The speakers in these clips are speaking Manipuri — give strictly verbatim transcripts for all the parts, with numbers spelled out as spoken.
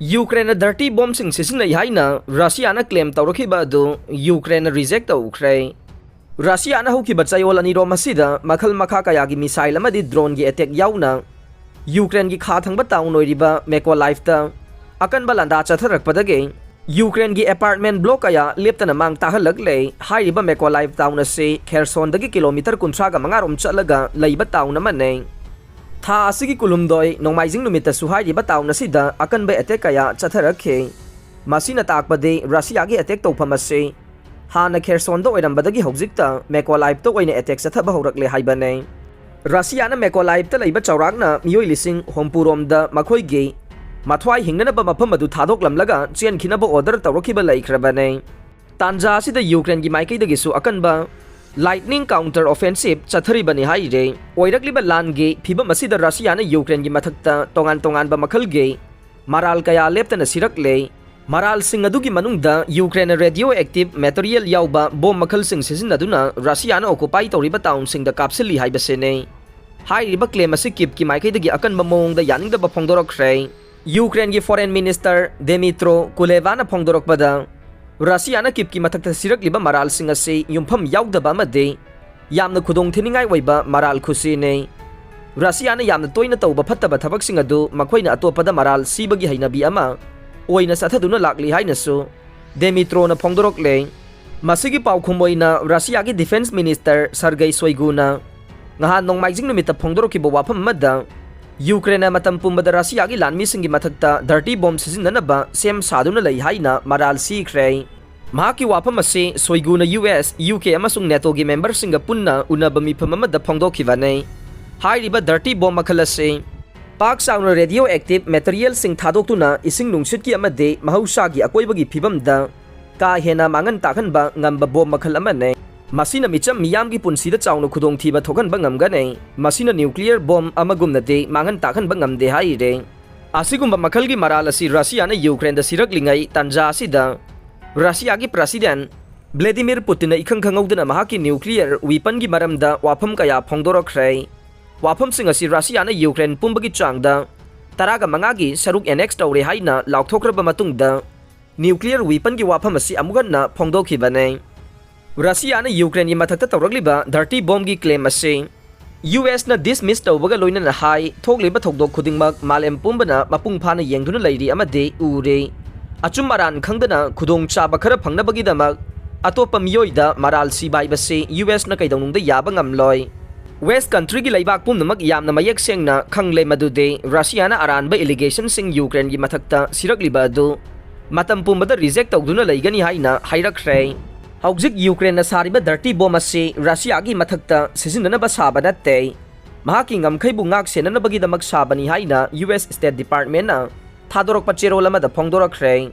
ꯌꯨꯀ꯭ꯔꯦꯟꯅ dirty bombꯁꯤꯡ ꯁꯤꯖꯤꯟꯅꯩ ꯍꯥꯏꯅ ꯔꯁꯤꯌꯥꯅ claim ꯇꯧꯔꯛꯈꯤꯕ ꯑꯗꯨ ꯌꯨꯀ꯭ꯔꯦꯟꯅ reject ꯇꯧꯈ꯭ꯔꯦ꯫ ꯔꯁꯤꯌꯥꯅ ꯍꯧꯈꯤꯕ ꯆꯌꯣꯜ ꯑꯅꯤꯔꯣꯝ ꯑꯁꯤꯗ ꯃꯈꯜ ꯃꯈꯥ ꯀꯌꯥꯒꯤ missile ꯑꯃꯗꯤ droneꯒꯤ attack ꯌꯥꯎꯅ ꯌꯨꯀ꯭ꯔꯦꯟꯒꯤ ꯈꯥ ꯊꯪꯕ town ꯑꯣꯏꯔꯤꯕ ꯃꯦꯀꯣꯂꯥꯏꯐꯇ ꯑꯀꯟꯕ ꯂꯥꯟꯗꯥ ꯆꯠꯊꯔꯛꯄꯗꯒꯤ ꯌꯨꯀ꯭ꯔꯦꯟꯒꯤ apartment block ꯀꯌꯥ ꯂꯦꯞꯇꯅ ꯃꯥꯡ ꯇꯥꯍꯜꯂꯛꯂꯦ꯫ ꯍꯥꯏꯔꯤꯕ ꯃꯦꯀꯣꯂꯥꯏꯐ town ꯑꯁꯤ ꯈꯦꯔꯁꯣꯟꯗꯒꯤ ꯀꯤꯂꯣꯃꯤꯇꯔ ꯀꯨꯟꯊ꯭ꯔꯥꯒ ꯃꯉꯥꯔꯣꯝ ꯆꯠꯂꯒ ꯂꯩꯕ town ꯑꯃꯅꯤ꯫ ꯊꯥ ꯑꯁꯤꯒꯤ ꯀꯨꯟꯍꯨꯝꯗꯣꯏ ꯅꯣꯡꯃꯥꯏꯖꯤꯡ ꯅꯨꯃꯤꯠꯇꯁꯨ ꯍꯥꯏꯔꯤꯕ town ꯑꯁꯤꯗ ꯑꯀꯟꯕ attack ꯀꯌꯥ ꯆꯠꯊꯔꯛꯈꯤ꯫ ꯃꯁꯤꯅ ꯇꯥꯛꯄꯗꯤ ꯔꯁꯤꯌꯥꯒꯤ attack ꯇꯧꯐꯝ ꯑꯁꯤ ꯍꯥꯟꯅ ꯈꯦꯔꯁꯣꯟꯗ ꯑꯣꯏꯔꯝꯕꯗꯒꯤ ꯍꯧꯖꯤꯛꯇ ꯃꯦꯀꯣꯂꯥꯏꯐꯇ ꯑꯣꯏꯅ attack ꯆꯠꯊꯕ ꯍꯧꯔꯛꯂꯦ ꯍꯥꯏꯕꯅꯤ꯫ ꯔꯁꯤꯌꯥꯅ ꯃꯦꯀꯣꯂꯥꯏꯐꯇ ꯂꯩꯕ ꯆꯥꯎꯔꯥꯛꯅ ꯃꯤꯑꯣꯏ ꯂꯤꯁꯤꯡ ꯍꯨꯝꯐꯨꯔꯣꯝꯗ ꯃꯈꯣꯏꯒꯤ ꯃꯊ꯭ꯋꯥꯏ ꯍꯤꯡꯅꯅꯕ ꯃꯐꯝ ꯑꯗꯨ ꯊꯥꯗꯣꯛꯂꯝꯂꯒ ꯆꯦꯟꯈꯤꯅꯕ order ꯇꯧꯔꯛꯈꯤꯕ ꯂꯩꯈ꯭ꯔꯕꯅꯤ꯫ ꯇꯥꯟꯖꯥ ꯑꯁꯤꯗ ꯌꯨꯀ꯭ꯔꯦꯟꯒꯤ ꯃꯥꯏꯀꯩꯗꯒꯤꯁꯨ ꯑꯀꯟꯕ lightning counter offensive ꯆꯠꯊꯔꯤꯕꯅꯤ ꯍꯥꯏꯔꯦ꯫ ꯑꯣꯏꯔꯛꯂꯤꯕ ꯂꯥꯟꯒꯤ ꯐꯤꯕꯝ ꯑꯁꯤꯗ ꯔꯁꯤꯌꯥꯅ ꯌꯨꯀ꯭ꯔꯦꯟꯒꯤ ꯃꯊꯛꯇ ꯇꯣꯉꯥꯟ ꯇꯣꯉꯥꯟꯕ ꯃꯈꯜꯒꯤ ꯃꯔꯥꯜ ꯀꯌꯥ ꯂꯦꯞꯇꯅ ꯁꯤꯔꯛꯂꯦ꯫ ꯃꯔꯥꯜꯁꯤꯡ ꯑꯗꯨꯒꯤ ꯃꯅꯨꯡꯗ ꯌꯨꯀ꯭ꯔꯦꯟꯅ radioactive material ꯌꯥꯎꯕ bomb ꯃꯈꯜꯁꯤꯡ ꯁꯤꯖꯤꯟꯅꯗꯨꯅ ꯔꯁꯤꯌꯥꯅ occupy ꯇꯧꯔꯤꯕ townꯁꯤꯡꯗ ꯀꯥꯞꯁꯤꯜꯂꯤ ꯍꯥꯏꯕꯁꯤꯅꯤ꯫ ꯍꯥꯏꯔꯤꯕ claim ꯑꯁꯤ ꯀꯤꯞꯀꯤ ꯃꯥꯏꯀꯩꯗꯒꯤ ꯑꯀꯟꯕ ꯃꯑꯣꯡꯗ ꯌꯥꯅꯤꯡꯗꯕ ꯐꯣꯡꯗꯣꯔꯛꯈ꯭ꯔꯦ꯫ ꯌꯨꯀ꯭ꯔꯦꯟꯒꯤ foreign minister ꯗꯦꯃꯤꯇ꯭ꯔꯣ ꯀꯨꯂꯦꯕꯥꯅ ꯐꯣꯡꯗꯣꯔꯛꯄꯗ, ꯔꯁꯤꯌꯥꯅ ꯀꯤꯞꯀꯤ ꯃꯊꯛꯇ ꯁꯤꯔꯛꯂꯤꯕ ꯃꯔꯥꯜꯁꯤꯡ ꯑꯁꯤ ꯌꯨꯝꯐꯝ ꯌꯥꯎꯗꯕ ꯑꯃꯗꯤ ꯌꯥꯝꯅ ꯈꯨꯗꯣꯡꯊꯤꯅꯤꯡꯉꯥꯏ ꯑꯣꯏꯕ ꯃꯔꯥꯜ ꯈꯨꯁꯤꯅꯤ꯫ ꯔꯁꯤꯌꯥꯅ ꯌꯥꯝꯅ ꯇꯣꯏꯅ ꯇꯧꯕ ꯐꯠꯇꯕ ꯊꯕꯛꯁꯤꯡ ꯑꯗꯨ ꯃꯈꯣꯏꯅ ꯑꯇꯣꯞꯄꯗ ꯃꯔꯥꯜ ꯁꯤꯕꯒꯤ ꯍꯩꯅꯕꯤ ꯑꯃ ꯑꯣꯏꯅ ꯆꯠꯊꯗꯨꯅ ꯂꯥꯛꯂꯤ ꯍꯥꯏꯅꯁꯨ ꯗꯦꯃꯤꯇ꯭ꯔꯣꯅ ꯐꯣꯡꯗꯣꯔꯛꯂꯦ꯫ ꯃꯁꯤꯒꯤ ꯄꯥꯎꯈꯨꯝ ꯑꯣꯏꯅ ꯔꯁꯤꯌꯥꯒꯤ defence minister ꯁꯔꯒꯩ ꯁꯣꯏꯒꯨꯅ ꯉꯍꯥꯟ ꯅꯣꯡꯃꯥꯏꯖꯤꯡ ꯅꯨꯃꯤꯠꯇ ꯐꯣꯡꯗꯣꯔꯛꯈꯤꯕ ꯋꯥꯐꯝ ꯑꯃꯗ, ꯌꯨꯀ꯭ꯔꯦꯟꯅ ꯃꯇꯝ ꯄꯨꯝꯕꯗ ꯔꯁꯤꯌꯥꯒꯤ ꯂꯥꯟꯃꯤꯁꯤꯡꯒꯤ ꯃꯊꯛꯇ dirty bomb ꯁꯤꯖꯤꯟꯅꯅꯕ ꯁꯦꯝ ꯁꯥꯗꯨꯅ ꯂꯩ ꯍꯥꯏꯅ ꯃꯔꯥꯜ ꯁꯤꯈ꯭ꯔꯦ꯫ ꯃꯍꯥꯛꯀꯤ ꯋꯥꯐꯝ ꯑꯁꯤ ꯁꯣꯏꯒꯨꯅ ꯌꯨ ꯑꯦꯁ, ꯌꯨ ꯀꯦ ꯑꯃꯁꯨꯡ ꯅꯦꯇꯣꯒꯤ memberꯁꯤꯡꯒ ꯄꯨꯟꯅ ꯎꯅꯕ ꯃꯤꯐꯝ ꯑꯃꯗ ꯐꯣꯡꯗꯣꯛꯈꯤꯕꯅꯤ꯫ ꯍꯥꯏꯔꯤꯕ dirty bomb ꯃꯈꯜ ꯑꯁꯤ ꯄꯥꯛ ꯆꯥꯎꯅ radioactive materialꯁꯤꯡ ꯊꯥꯗꯣꯛꯇꯨꯅ ꯏꯁꯤꯡ ꯅꯨꯡꯁꯤꯠꯀꯤ ꯑꯃꯗꯤ ꯃꯍꯧꯁꯥꯒꯤ ꯑꯀꯣꯏꯕꯒꯤ ꯐꯤꯕꯝꯗ ꯀꯥ ꯍꯦꯟꯅ ꯃꯥꯡꯍꯟ ꯇꯥꯛꯍꯟꯕ ꯉꯝꯕ bomb ꯃꯈꯜ ꯑꯃꯅꯤ꯫ ꯃꯁꯤꯅ ꯃꯤꯆꯝ ꯃꯤꯌꯥꯝꯒꯤ ꯄꯨꯟꯁꯤꯗ ꯆꯥꯎꯅ ꯈꯨꯗꯣꯡꯊꯤꯕ ꯊꯣꯛꯍꯟꯕ ꯉꯝꯒꯅꯤ꯫ ꯃꯁꯤꯅ nuclear bomb ꯑꯃꯒꯨꯝꯅꯗꯤ ꯃꯥꯡꯍꯟ ꯇꯥꯛꯍꯟꯕ ꯉꯝꯗꯦ ꯍꯥꯏꯔꯦ꯫ ꯑꯁꯤꯒꯨꯝꯕ ꯃꯈꯜꯒꯤ ꯃꯔꯥꯜ ꯑꯁꯤ ꯔꯁꯤꯌꯥꯅ ꯌꯨꯀ꯭ꯔꯦꯟꯗ ꯁꯤꯔꯛꯂꯤꯉꯩ ꯇꯥꯟꯖꯥ ꯑꯁꯤꯗ ꯔꯁꯤꯌꯥꯒꯤ president ꯕ꯭ꯂꯦꯗꯤꯃꯤꯔ ꯄꯨꯇꯤꯟꯅ ꯏꯈꯪ ꯈꯪꯍꯧꯗꯅ ꯃꯍꯥꯛꯀꯤ nuclear weaponꯒꯤ ꯃꯔꯝꯗ ꯋꯥꯐꯝ ꯀꯌꯥ ꯐꯣꯡꯗꯣꯔꯛꯈ꯭ꯔꯦ꯫ ꯋꯥꯐꯝꯁꯤꯡ ꯑꯁꯤ ꯔꯁꯤꯌꯥꯅ ꯌꯨꯀ꯭ꯔꯦꯟ ꯄꯨꯝꯕꯒꯤ ꯆꯥꯡꯗ ꯇꯔꯥꯒ ꯃꯉꯥꯒꯤ ꯁꯔꯨꯛ annex ꯇꯧꯔꯦ ꯍꯥꯏꯅ ꯂꯥꯎꯊꯣꯛꯈ꯭ꯔꯕ ꯃꯇꯨꯡꯗ nuclear weaponꯒꯤ ꯋꯥꯐꯝ ꯑꯁꯤ ꯑꯃꯨꯛ ꯍꯟꯅ ꯐꯣꯡꯗꯣꯛꯈꯤꯕꯅꯦ꯫ ꯔꯁꯤꯌꯥꯅ ꯌꯨꯀ꯭ꯔꯦꯟꯒꯤ ꯃꯊꯛꯇ ꯇꯧꯔꯛꯂꯤꯕ dirty bombꯒꯤ claim ꯑꯁꯤ ꯌꯨ ꯑꯦꯁꯅ dismiss ꯇꯧꯕꯒ ꯂꯣꯏꯅꯅ ꯍꯥꯏ, ꯊꯣꯛꯂꯤꯕ ꯊꯧꯗꯣꯛ ꯈꯨꯗꯤꯡꯃꯛ ꯃꯥꯂꯦꯝ ꯄꯨꯝꯕꯅ ꯃꯄꯨꯡ ꯐꯥꯅ ꯌꯦꯡꯗꯨꯅ ꯂꯩꯔꯤ ꯑꯃꯗꯤ ꯎꯔꯦ꯫ ꯑꯆꯨꯝ ꯑꯔꯥꯟ ꯈꯪꯗꯅ ꯈꯨꯗꯣꯡꯆꯥꯕ ꯈꯔ ꯐꯪꯅꯕꯒꯤꯗꯃꯛ ꯑꯇꯣꯞꯄ ꯃꯤꯑꯣꯏꯗ ꯃꯔꯥꯜ ꯁꯤꯕ ꯍꯥꯏꯕꯁꯤ ꯌꯨ ꯑꯦꯁꯅ ꯀꯩꯗꯧꯅꯨꯡꯗ ꯌꯥꯕ ꯉꯝꯂꯣꯏ꯫ West countryꯒꯤ ꯂꯩꯕꯥꯛ ꯄꯨꯝꯅꯃꯛ ꯌꯥꯝꯅ ꯃꯌꯦꯛ ꯁꯦꯡꯅ ꯈꯪꯂꯦ ꯃꯗꯨꯗꯤ ꯔꯁꯤꯌꯥꯅ ꯑꯔꯥꯟꯕ allegationꯁꯤꯡ ꯌꯨꯀ꯭ꯔꯦꯟꯒꯤ ꯃꯊꯛꯇ ꯁꯤꯔꯛꯂꯤꯕ ꯑꯗꯨ ꯃꯇꯝ ꯄꯨꯝꯕꯗ reject ꯇꯧꯗꯨꯅ ꯂꯩꯒꯅꯤ ꯍꯥꯏꯅ ꯍꯥꯏꯔꯛꯈ꯭ꯔꯦ꯫ ꯍꯧꯖꯤꯛ ꯌꯨꯀ꯭ꯔꯦꯟꯅ ꯁꯥꯔꯤꯕ dirty bomb ꯑꯁꯤ ꯔꯁꯤꯌꯥꯒꯤ ꯃꯊꯛꯇ ꯁꯤꯖꯤꯟꯅꯅꯕ ꯁꯥꯕ ꯅꯠꯇꯦ꯫ ꯃꯍꯥꯛꯀꯤ ꯉꯝꯈꯩꯕꯨ ꯉꯥꯛ ꯁꯦꯟꯅꯅꯕꯒꯤꯗꯃꯛ ꯁꯥꯕꯅꯤ ꯍꯥꯏꯅ ꯌꯨ ꯑꯦꯁ State Departmentꯅ ꯊꯥꯗꯣꯔꯛꯄ ꯆꯦꯔꯣꯜ ꯑꯃꯗ ꯐꯣꯡꯗꯣꯔꯛꯈ꯭ꯔꯦ꯫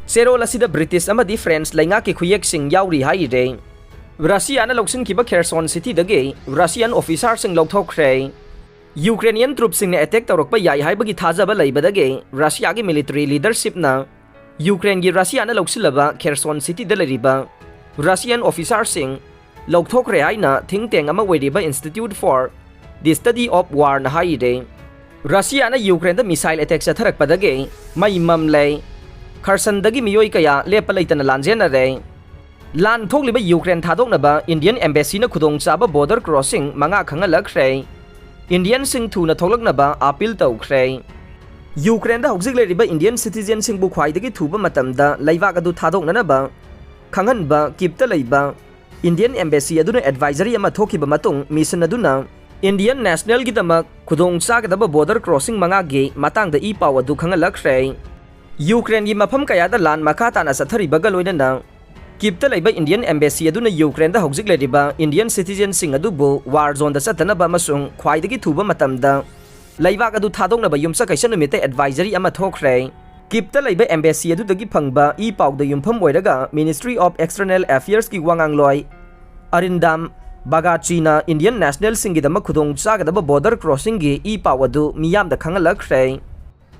ꯆꯦꯔꯣꯜ ꯑꯁꯤꯗ ꯕ꯭ꯔꯤꯇꯤꯁ ꯑꯃꯗꯤ ꯐ꯭ꯔꯦꯟꯁ ꯂꯩꯉꯥꯛꯀꯤ ꯈꯨꯌꯦꯛꯁꯤꯡ ꯌꯥꯎꯔꯤ ꯍꯥꯏꯔꯦ꯫ ꯔꯁꯤꯌꯥꯅ ꯂꯧꯁꯤꯟꯈꯤꯕ ꯈꯦꯔꯁꯣꯟ cityꯗꯒꯤ ꯔꯁꯤꯌꯥꯟ officerꯁꯤꯡ ꯂꯧꯊꯣꯛꯈ꯭ꯔꯦ꯫ ꯌꯨꯀ꯭ꯔꯦꯅꯤꯌꯟ troops ꯁꯤꯡꯅ attack ꯇꯧꯔꯛꯄ ꯌꯥꯏ ꯍꯥꯏꯕꯒꯤ ꯊꯥꯖꯕ ꯂꯩꯕꯗꯒꯤ ꯔꯁꯤꯌꯥꯒꯤ military leadershipꯅ ꯌꯨꯀ꯭ꯔꯦꯟꯒꯤ ꯔꯁꯤꯌꯥꯅ ꯂꯧꯁꯤꯜꯂꯕ ꯈꯦꯔꯁꯣꯟ cityꯗ ꯂꯩꯔꯤꯕ ꯔꯁꯤꯌꯥꯟ officerꯁꯤꯡ ꯂꯧꯊꯣꯛꯈ꯭ꯔꯦ ꯍꯥꯏꯅ think tank ꯑꯃ ꯑꯣꯏꯔꯤꯕ Institute for the Study of Warꯅ ꯍꯥꯏꯔꯦ꯫ ꯔꯁꯤꯌꯥꯅ ꯌꯨꯀ꯭ꯔꯦꯟꯗ missile attack ꯆꯠꯊꯔꯛꯄꯗꯒꯤ ꯃꯩ ꯃꯝꯂꯦ꯫ ꯈꯔꯁꯟꯗꯒꯤ ꯃꯤꯑꯣꯏ ꯀꯌꯥ ꯂꯦꯞꯄ ꯂꯩꯇꯅ ꯂꯥꯟꯖꯦꯟꯅꯔꯦ꯫ ꯂꯥꯟ ꯊꯣꯛꯂꯤꯕ ꯌꯨꯀ꯭ꯔꯦꯟ ꯊꯥꯗꯣꯛꯅꯕ Indian embassyꯅ ꯈꯨꯗꯣꯡꯆꯥꯕ border crossing ꯃꯉꯥ ꯈꯪꯍꯜꯂꯛꯈ꯭ꯔꯦ꯫ Indianꯁꯤꯡ ꯊꯨꯅ ꯊꯣꯛꯂꯛꯅꯕ appeal ꯇꯧꯈ꯭ꯔꯦ꯫ ꯌꯨꯀ꯭ꯔꯦꯟꯗ ꯍꯧꯖꯤꯛ ꯂꯩꯔꯤꯕ Indian citizenꯁꯤꯡꯕꯨ ꯈ꯭ꯋꯥꯏꯗꯒꯤ ꯊꯨꯕ ꯃꯇꯝꯗ ꯂꯩꯕꯥꯛ ꯑꯗꯨ ꯊꯥꯗꯣꯛꯅꯅꯕ ꯈꯪꯍꯟꯕ ꯀꯤꯞꯇ ꯂꯩꯕ Indian embassy ꯑꯗꯨꯅ advisory ꯑꯃ ꯊꯣꯛꯈꯤꯕ ꯃꯇꯨꯡ, mission ꯑꯗꯨꯅ Indian nationalꯒꯤꯗꯃꯛ ꯈꯨꯗꯣꯡ ꯆꯥꯒꯗꯕ border crossing ꯃꯉꯥꯒꯤ ꯃꯇꯥꯡꯗ ꯏ ꯄꯥꯎ ꯑꯗꯨ ꯈꯪꯍꯜꯂꯛꯈ꯭ꯔꯦ꯫ ꯌꯨꯀ꯭ꯔꯦꯟꯒꯤ ꯃꯐꯝ ꯀꯌꯥꯗ ꯂꯥꯟ ꯃꯈꯥ ꯇꯥꯅ ꯆꯠꯊꯔꯤꯕꯒ ꯂꯣꯏꯅꯅ, ꯀꯤꯞꯇ ꯂꯩꯕ Indian embassy ꯑꯗꯨꯅ ꯌꯨꯀ꯭ꯔꯦꯟꯗ ꯍꯧꯖꯤꯛ ꯂꯩꯔꯤꯕ Indian citizenꯁꯤꯡ ꯑꯗꯨꯕꯨ war zoneꯗ ꯆꯠꯇꯅꯕ ꯑꯃꯁꯨꯡ ꯈ꯭ꯋꯥꯏꯗꯒꯤ ꯊꯨꯕ ꯃꯇꯝꯗ ꯂꯩꯕꯥꯛ ꯑꯗꯨ ꯊꯥꯗꯣꯛꯅꯕ ꯌꯨꯝꯁꯀꯩꯁ ꯅꯨꯃꯤꯠꯇ advisory ꯑꯃ ꯊꯣꯛꯈ꯭ꯔꯦ꯫ ꯀꯤꯞꯇ ꯂꯩꯕ embassy ꯑꯗꯨꯗꯒꯤ ꯐꯪꯕ ꯏ ꯄꯥꯎꯗ ꯌꯨꯝꯐꯝ ꯑꯣꯏꯔꯒ Ministry of External Affairsꯀꯤ ꯋꯥꯉꯥꯡꯂꯣꯏ ꯑꯔꯤꯟꯗꯥꯝ ꯕꯒꯥꯆꯤꯅ Indian nationalꯁꯤꯡꯒꯤꯗꯃꯛ ꯈꯨꯗꯣꯡ ꯆꯥꯒꯗꯕ border crossingꯒꯤ ꯏ ꯄꯥꯎ ꯑꯗꯨ ꯃꯤꯌꯥꯝꯗ ꯈꯪꯍꯜꯂꯛꯈ꯭ꯔꯦ꯫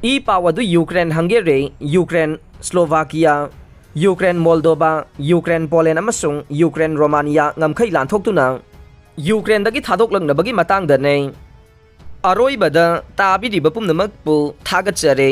ꯏ ꯄꯥꯎ ꯑꯗꯨ Ukraine, Hungary, Ukraine, Slovakia, Ukraine, Moldova, Ukraine, Poland ꯑꯃꯁꯨꯡ ꯌꯨꯀ꯭ꯔꯦꯟ, ꯔꯣꯃꯥꯅꯤꯌꯥ ꯉꯝꯈꯩ ꯂꯥꯟꯊꯣꯛꯇꯨꯅ ꯌꯨꯀ꯭ꯔꯦꯟꯗꯒꯤ ꯊꯥꯗꯣꯛꯂꯛꯅꯕꯒꯤ ꯃꯇꯥꯡꯗꯅꯤ꯫ ꯑꯔꯣꯏꯕꯗ ꯇꯥꯕꯤꯔꯤꯕ ꯄꯨꯝꯅꯃꯛꯄꯨ ꯊꯥꯒꯠꯆꯔꯤ꯫